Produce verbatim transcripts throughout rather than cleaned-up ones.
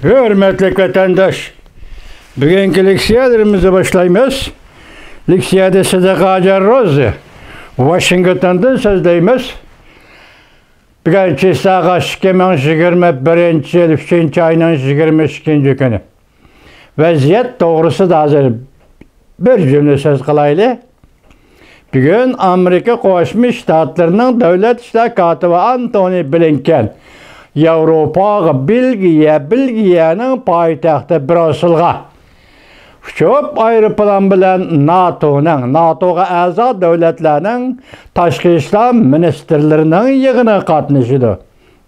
ھۆرمەتلىك ۋەتەنداش، بۈگۈنكى لېكسىيەلىرىمىزنى باشلايمىز. لېكسىيەدە سىدىق ھاجى روزى، ۋاشىنگتوندىن سۆزلەيمىز. بۈگۈن چىسلاغاچ، ئىككى مىڭ يىگىرمە بىرىنچى يىل ئۈچىنچى ئاينىڭ يىگىرمە ئىككىنچى كۈنى. ۋەزىيەت توغرىسىدا ھازىر بىر جۈملە سۆز قىلايلى. بۈگۈن ئامېرىكا قوشما شتاتلىرىنىڭ دۆلەت ئىشلار كاتىپى ئانتونى بلىنكېن ياۋروپاغا بېلگىيە، بېلگىيەنىڭ پايتەختى برۇسسېلغا ئۇچۇپ، ئايروپىلان بىلەن ناتونىڭ، ناتوغا ئەزا دۆلەتلەرنىڭ تاشقى ئىشلار مىنىستىرلىرىنىڭ يىغىنىغا قاتنىشىدۇ.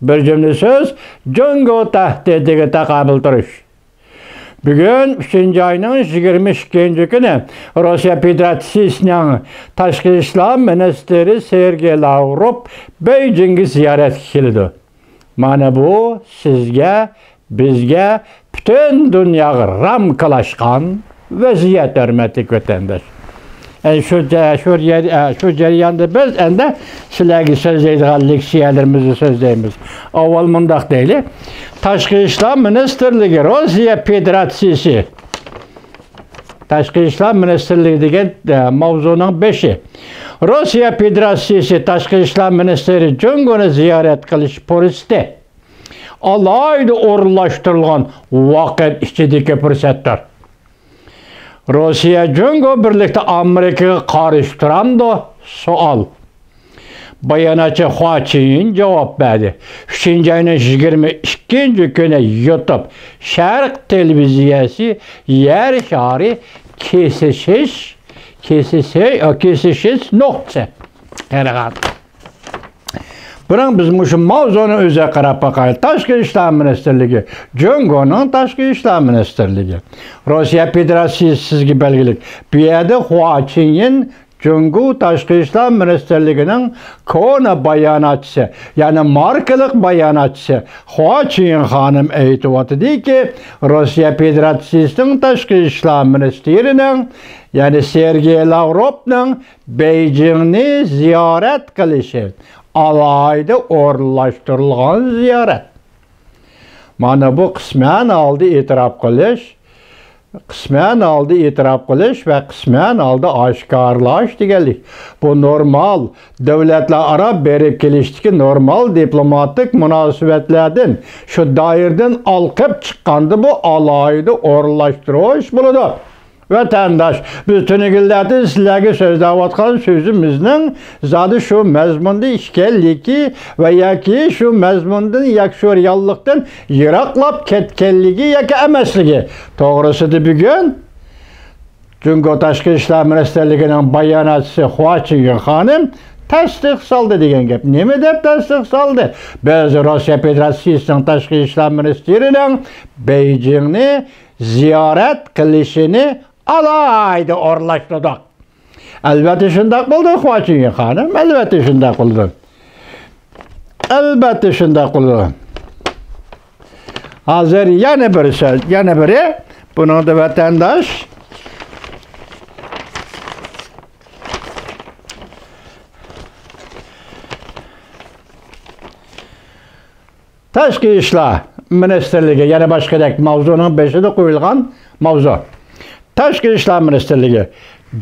بىر جۈملە سۆز، جۇڭگو تەھدىتىگە تاقابىل تۇرۇش. بۈگۈن ئۈچىنچى ئاينىڭ يىگىرمە ئىككىنچى كۈنى روسىيە فېدېراتسىيىسىنىڭ تاشقى ئىشلار مىنىستىرى سېرگېي لاۋروف بېيجىڭغا زىيارەتكە كېلىدۇ. مانا بۇ سىزگە، بىزگە، پۈتۈن دۇنياغا رامكىلاشقان ۋەزىيەت، ھۆرمەتلىك ۋەتەنداش. ئەي، شۇ جە-، شۇ يەر-، ئە، شۇ جەرياندا بىز ئەندى سىلەرگە سۆزلەيدىغان لېكسىيەلىرىمىزنى سۆزلەيمىز. ئاۋۋال مۇنداق دەيلى. تاشقى ئىشلار مىنىستىرلىكى، روسىيە فېدېراتسىيىسى. تاشقى ئىشلار مىنىستىرلىكى دېگەن، ئە، ماۋزۇنىڭ بېشى. روسىيە فېدېراتسىيىسى تاشقى ئىشلار مىنىستىرى جۇڭگونى زىيارەت قىلىش پۇرسىتى. ئالاھىدە ئورۇنلاشتۇرۇلغان ۋاقىت ئىچىدىكى پۇرسەتتۇر. روسىيە، جۇڭگو بىرلىكتە ئامېرىكىغا قارشى تۇرامدۇ؟ سوئال. باياناتچى خۇا چىنيىن جاۋاب بەردى. ئۈچىنچى ئاينىڭ يىگىرمە ئىككىنچى كۈنى يۇتۇب شەرق تېلېۋىزىيەسى يەر شارى كېسىشىش، كېسىشى-، كېسىشىش نۇقتىسى. قېرىغان. بىراق بىز مۇشۇ ماۋزۇنىڭ ئۆزىگە قاراپ باقايلى. تاشقى ئىشلار مىنىستىرلىكى، جۇڭگونىڭ تاشقى ئىشلار مىنىستىرلىكى. روسىيە فېدېراتسىيىسى سىزگە بەلگىلىك. بۇ يەردە خۇا چىنيىن جۇڭگو تاشقى ئىشلار مىنىستىرلىكىنىڭ كونا باياناتچىسى، يەنى ماركىلىق باياناتچىسى خۇا چىنيىن خانىم ئېيتىۋاتىدىكى، روسىيە فېدېراتسىيىسىنىڭ تاشقى ئىشلار مىنىستىرىنىڭ، يەنى سېرگېي لاۋروفنىڭ بېيجىڭنى زىيارەت قىلىشى ئالاھىدە ئورۇنلاشتۇرۇلغان زىيارەت. مانا بۇ قىسمەن ھالدا ئېتىراپ قىلىش، قىسمەن ھالدا ئېتىراپ قىلىش ۋە قىسمەن ھالدا ئاشكارىلاش دېگەنلىك. بۇ نورمال، دۆلەتلەر ئارا بېرىپ كېلىشتىكى نورمال دىپلوماتىك مۇناسىۋەتلەردىن، شۇ دائىرىدىن ئالقىپ چىققاندا بۇ ئالاھىدە ئورۇنلاشتۇرۇش بولىدۇ. ۋەتەنداش، بىز تۈنۈگۈنلەردىن سىلەرگە سۆزلەۋاتقان سۆزىمىزنىڭ زادى شۇ مەزمۇندا ئىكەنلىكى ۋە ياكى شۇ مەزمۇندىن ياكى شۇ رېئاللىقتىن يىراقلاپ كەتكەنلىكى ياكى ئەمەسلىكى توغرىسىدا بۈگۈن جۇڭگو تاشقى ئىشلار مىنىستىرلىكىنىڭ باياناتچىسى خۇا چىنيىن خانىم تەستىق سالدى دېگەن گەپ. نېمە دەپ تەستىق سالدى؟ بىز روسىيە فېدېراتسىيىسىنىڭ تاشقى ئىشلار مىنىستىرىنىڭ بېيجىڭنى زىيارەت قىلىشىنى ئالاھىدە ئورۇنلاشتۇردۇق. ئەلۋەتتە شۇنداق بولىدۇ، خۇا چىنيىن خانىم، ئەلۋەتتە شۇنداق بولىدۇ. ئەلۋەتتە شۇنداق بولىدۇ. ھازىر يەنە بىر سۆز، يەنە بىرى، بۇنىڭدا ۋەتەنداش تاشقى ئىشلار مىنىستىرلىكى، يەنە باشقىدەك ماۋزۇنىڭ بېشىدا قويۇلغان ماۋزۇ. تاشقى ئىشلار مىنىستىرلىكى،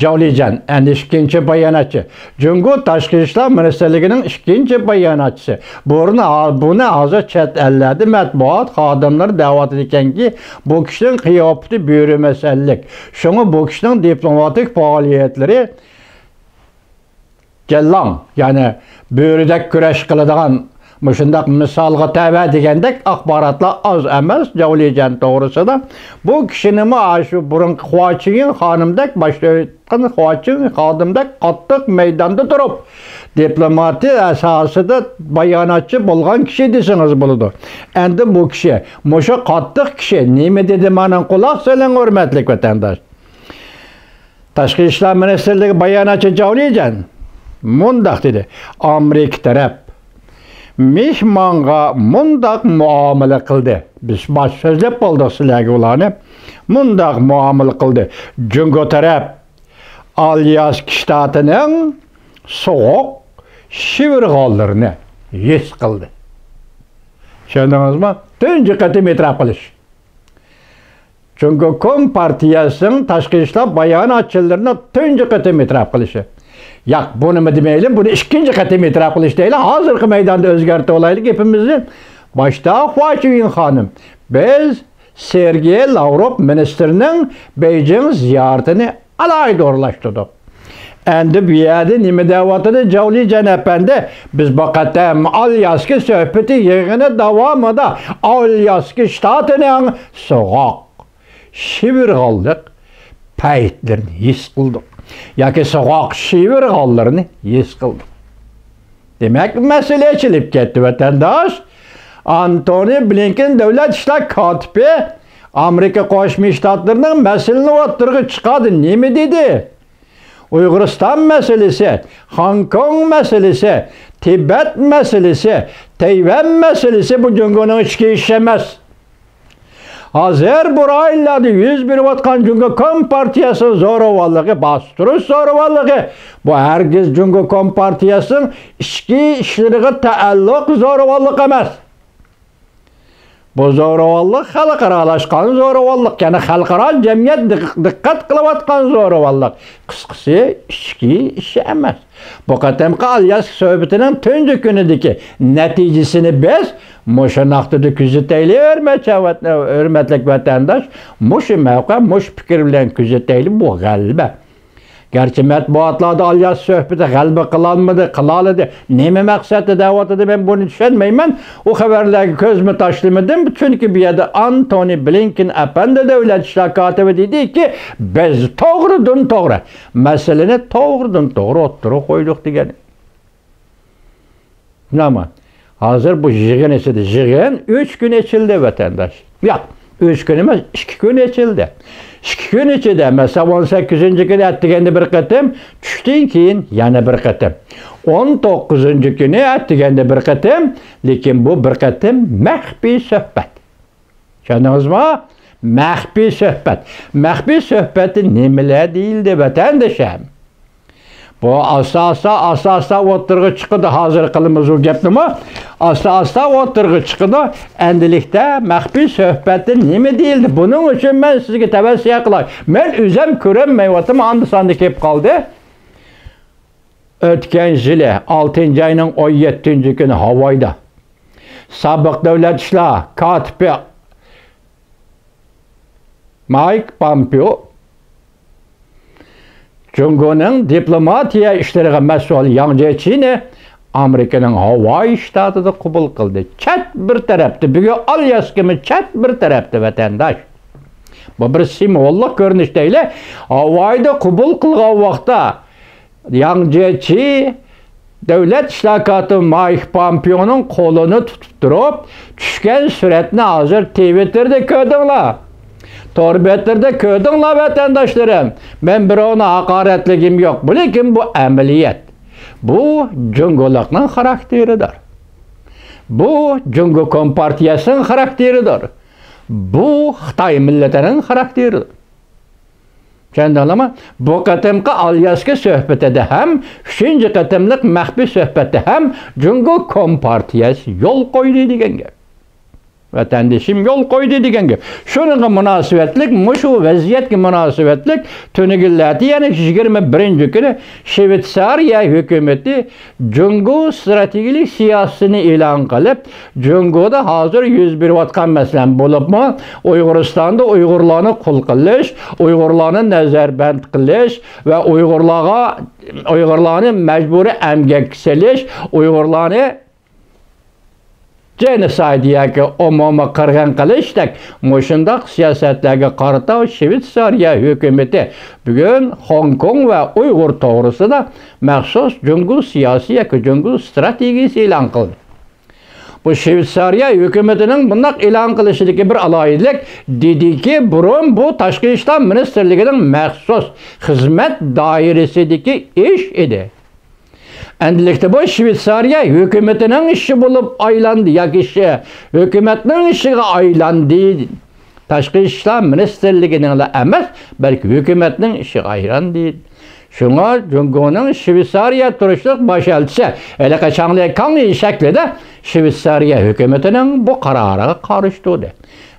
جاۋ لىجيەن، ئەنە ئىككىنچى باياناتچى. جۇڭگو تاشقى ئىشلار مىنىستىرلىكىنىڭ ئىككىنچى باياناتچىسى. بۇنى، بۇنى ھازىر چەت ئەللەردە مەتبۇئات خادىملىرى دەۋاتىدىكەنكى، بۇ كىشىنىڭ قىياپىتى بۆرە مەسەللىك. شۇڭا بۇ كىشىنىڭ دىپلوماتىك پائالىيەتلىرى جەللاڭ، يەنى بۆرىدەك كۈرەش قىلىدىغان مۇشۇنداق مىسالغا تەۋە دېگەندەك ئاخباراتلار ئاز ئەمەس جاۋ لىجيەن توغرىسىدا. بۇ كىشىنىمۇ ئاشۇ بۇرۇنقى خۇا چىنيىن خانىمدەك، باشتا ئېيتقان خۇا چىنيىن خانىمدەك قاتتىق مەيداندا تۇرۇپ، دىپلوماتىيە ئاساسىدا باياناتچى بولغان كىشى دېسىڭىز بولىدۇ. ئەندى بۇ كىشى، مۇشۇ قاتتىق كىشى نېمە دېدى، مانا قۇلاق سېلىڭ، ھۆرمەتلىك ۋەتەنداش. تاشقى ئىشلار مىنىستىرلىكى باياناتچى جاۋ لىجيەن مۇنداق دېدى: ئامېرىكا تەرەپ مېھمانغا مۇنداق مۇئامىلە قىلدى. بىز باشتا سۆزلەپ بولدۇق سىلەرگە ئۇلارنى. مۇنداق مۇئامىلە قىلدى. جۇڭگو تەرەپ ئالياسكا شتاتىنىڭ سوغۇق شىۋىرغانلىرىنى ھېس قىلدى. چۈشەندىڭىزمۇ؟ تۇنجى قېتىم ئېتىراپ قىلىش. جۇڭگو كومپارتىيەسىنىڭ تاشقى ئىشلار باياناتچىلىرىنىڭ تۇنجى قېتىم ئېتىراپ قىلىشى. ياق، بۇنىمۇ دېمەيلى، بۇنى ئىككىنچى قېتىم ئېتىراپ قىلىش دەيلى. ھازىرقى مەيداندا ئۆزگەرتىۋالايلى گېپىمىزنى. باشتا خۇا چۈيىڭ خانىم، بىز سېرگېي لاۋروف مىنىستىرنىڭ بېيجىڭ زىيارىتىنى ئالاھىدە ئورۇنلاشتۇردۇق. ئەمدى بۇ يەردە نېمە دەۋاتىدۇ جاۋلىجەن ئەپەندى؟ بىز بۇ قېتىم ئالياسكا سۆھبىتى يىغىنى داۋامىدا ئالياسكا شتاتىنىڭ سوغۇق، شىۋىرغانلىق پەيتلىرىنى ھېس قىلدۇق. ياكى سوغۇق شىۋىرغانلىرىنى ھېس قىلدۇق. دېمەك، مەسىلە ئېچىلىپ كەتتى، ۋەتەنداش. ئانتونى بلىنكېن دۆلەت ئىشلار كاتىپى ئامېرىكا قوشما شتاتلىرىنىڭ مەسىلىنى ئوتتۇرىغا چىقاردى. نېمە دېدى؟ ئۇيغۇرىستان مەسىلىسى، خوڭكوڭ مەسىلىسى، تىبەت مەسىلىسى، تەيۋەن مەسىلىسى بۇ جۇڭگونىڭ ئىچكى ئىشى ئەمەس. ھازىر بۇ رايونلاردا يۈز بېرىۋاتقان جۇڭگو كومپارتىيەسىنىڭ زورىۋانلىقى، باستۇرۇش زورىۋانلىقى، بۇ ھەرگىز جۇڭگو كومپارتىيەسىنىڭ ئىچكى ئىشلىرىغا تەئەللۇق زورىۋانلىق ئەمەس. بۇ زورىۋانلىق خەلقئارالاشقان زورىۋانلىق، يەنى خەلقئارا جەمئىيەت دىق-، دىققەت قىلىۋاتقان زورىۋانلىق. قىسقىسى، ئىچكى ئىشى ئەمەس. بۇ قېتىمقى ئالياسكا سۆھبىتىنىڭ تۇنجى كۈنىدىكى نەتىجىسىنى بىز مۇشۇ نۇقتىدا كۆزىتەيلى، ھۆرمەت-، ھۆرمەتلىك ۋەتەنداش. مۇشۇ مەۋقە، مۇشۇ پىكىر بىلەن كۆزىتەيلى، بۇ غەلىبە. گەرچە مەتبۇئاتلاردا ئالياس سۆھبىتى غەلىبە قىلالمىدى، قىلالىدى، نېمە مەقسەتتە دەۋاتىدۇ، مەن بۇنى چۈشەنمەيمەن. ئۇ خەۋەرلەرگە كۆزمۇ تاشلىمىدىم، چۈنكى بۇ يەردە ئانتونى بلىنكېن ئەپەندى دۆلەت ئىشلار كاتىپى دېدىكى، بىز توغرىدىن توغرا مەسىلىنى توغرىدىن توغرا ئوتتۇرىغا قويدۇق دېگەن. بىنامان، ھازىر بۇ يىغىن ئىچىدە، يىغىن ئۈچ كۈن ئېچىلدى، ۋەتەنداش. ياق، ئۈچ كۈن ئەمەس، ئىككى كۈن ئېچىلدى. ئىككى كۈن ئىچىدە، مەسىلەن، ئون سەككىزىنچى كۈنى ئەتىگەندە بىر قېتىم، چۈشتىن كېيىن يەنە بىر قېتىم. ئون توققۇزىنچى كۈنى ئەتىگەندە بىر قېتىم، لېكىن بۇ بىر قېتىم مەخپىي سۆھبەت. چۈشەندىڭىزمۇ؟ مەخپىي سۆھبەت. مەخپىي سۆھبەتتە نېمىلەر دېيىلدى، ۋەتەندىشىم؟ بۇ ئاستا-ئاستا، ئاستا-ئاستا ئوتتۇرىغا چىقىدۇ. ھازىر قىلىمىز ئۇ گەپنىمۇ. ئاستا-ئاستا ئوتتۇرىغا چىقىدۇ. ئەندىلىكتە مەخپىي سۆھبەتتە نېمە دېيىلدى؟ بۇنىڭ ئۈچۈن مەن سىزگە تەۋسىيە قىلاي. مەن ئۆزۈم كۆرەلمەيۋاتىمەن، ئاندا-ساندا كېلىپ قالدى. ئۆتكەن يىلى ئالتىنچى ئاينىڭ ئون يەتتىنچى كۈنى ھاۋايدا سابىق دۆلەت ئىشلار كاتىپى مايك پامپېئو جۇڭگونىڭ دىپلوماتىيە ئىشلىرىغا مەسئۇل ياڭ جيېچىنى ئامېرىكىنىڭ ھاۋاي شتاتىدا قوبۇل قىلدى. چەت بىر تەرەپتە، بۈگۈن ئالياسكىمۇ چەت بىر تەرەپتە، ۋەتەنداش. بۇ بىر سىمۋوللۇق كۆرۈنۈش دەيلى. ھاۋايدا قوبۇل قىلغان ۋاقىتتا ياڭ جيېچى دۆلەت ئىشلار كاتىپى مايك پامپېئونىڭ قولىنى تۇتۇپ تۇرۇپ، چۈشكەن سۈرەتنى ھازىر تىۋىتتېردا كۆردۈڭلار. تور بەتلىرىدە كۆردۈڭلار، ۋەتەنداشلىرىم. مەن بىراۋنى ھاقارەتلىگۈم يوق. بۇ، لېكىن بۇ ئەمەلىيەت. بۇ جۇڭگولۇقنىڭ خاراكتېرىدۇر. بۇ جۇڭگو كومپارتىيەسىنىڭ خاراكتېرىدۇر. بۇ خىتاي مىللىتىنىڭ خاراكتېرىدۇر. چۈشەندىڭلارمۇ؟ بۇ قېتىمقى ئالياسكا سۆھبىتىدە ھەم، ئۈچىنچى قېتىملىق مەخپىي سۆھبەتتە ھەم جۇڭگو كومپارتىيەسى يول قويدى دېگەن گەپ. ۋەتەندىشىم يول قويدى دېگەن گەپ. شۇنىڭغا مۇناسىۋەتلىك، مۇشۇ ۋەزىيەتكە مۇناسىۋەتلىك تۈنۈگۈنلەردە، يەنى يىگىرمە بىرىنچى كۈنى شۋېتسارىيە ھۆكۈمىتى جۇڭگو ئىستراتېگىيەلىك سىياسىتىنى ئېلان قىلىپ، جۇڭگودا ھازىر يۈز بېرىۋاتقان، مەسىلەن، بولۇپمۇ ئۇيغۇرىستاندا ئۇيغۇرلارنى قۇل قىلىش، ئۇيغۇرلارنى نەزەربەند قىلىش ۋە ئۇيغۇرلارغا، ئۇيغۇرلارنى مەجبۇرىي ئەمگەككە سېلىش، ئۇيغۇرلارنى جېنوسايد ياكى ئومۇمىي قىرغىن قىلىشتەك مۇشۇنداق سىياسەتلەرگە قارىتا شۋېتسارىيە ھۆكۈمىتى بۈگۈن خوڭكوڭ ۋە ئۇيغۇر توغرىسىدا مەخسۇس جۇڭگو سىياسىي ياكى جۇڭگو ئىستراتېگىيىسى ئېلان قىلدى. بۇ شۋېتسارىيە ھۆكۈمىتىنىڭ بۇنداق ئېلان قىلىشىدىكى بىر ئالاھىدىلىك، دېدىكى، بۇرۇن بۇ تاشقى ئىشلار مىنىستىرلىكىنىڭ مەخسۇس خىزمەت دائىرىسىدىكى ئىش ئىدى. ئەمدىلىكتە بۇ شۋېتسارىيە ھۆكۈمىتىنىڭ ئىشى بولۇپ ئايلاندى ياكى ئىشى ھۆكۈمەتنىڭ ئىشىغا ئايلاندى. تاشقى ئىشلار مىنىستىرلىكىنىڭلا ئەمەس، بەلكى ھۆكۈمەتنىڭ ئىشىغا ئايلاندى. شۇڭا جۇڭگونىڭ شۋېتسارىيە تۇرۇشلۇق باش ئەلچىسى ھېلىقى چاڭ لىكاڭ شەكلىدە شۋېتسارىيە ھۆكۈمىتىنىڭ بۇ قارارىغا قارشى تۇردى.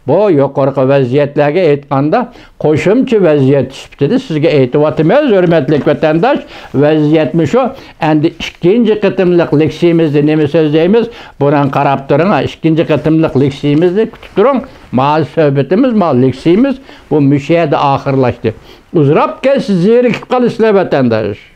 بۇ يۇقىرىقى ۋەزىيەتلەرگە ئېيتقاندا، قوشۇمچە ۋەزىيەت سۈپىتىدە سىزگە ئېيتىۋاتىمىز، ھۆرمەتلىك ۋەتەنداش. ۋەزىيەتمۇ شۇ. ئەمدى ئىككىنچى قېتىملىق لېكسىيىمىزدە نېمە سۆزلەيمىز؟ بۇرۇن قاراپ تۇرۇڭ، ھە، ئىككىنچى قېتىملىق لېكسىيىمىزنى كۈتۈپ تۇرۇڭ. مانا سۆھبىتىمىز، مانا لېكسىيىمىز بۇ مۇشۇ يەردە ئاخىرلاشتى. ئۇزراپ كەتسە زېرىكىپ قالىسىلەر، ۋەتەنداش.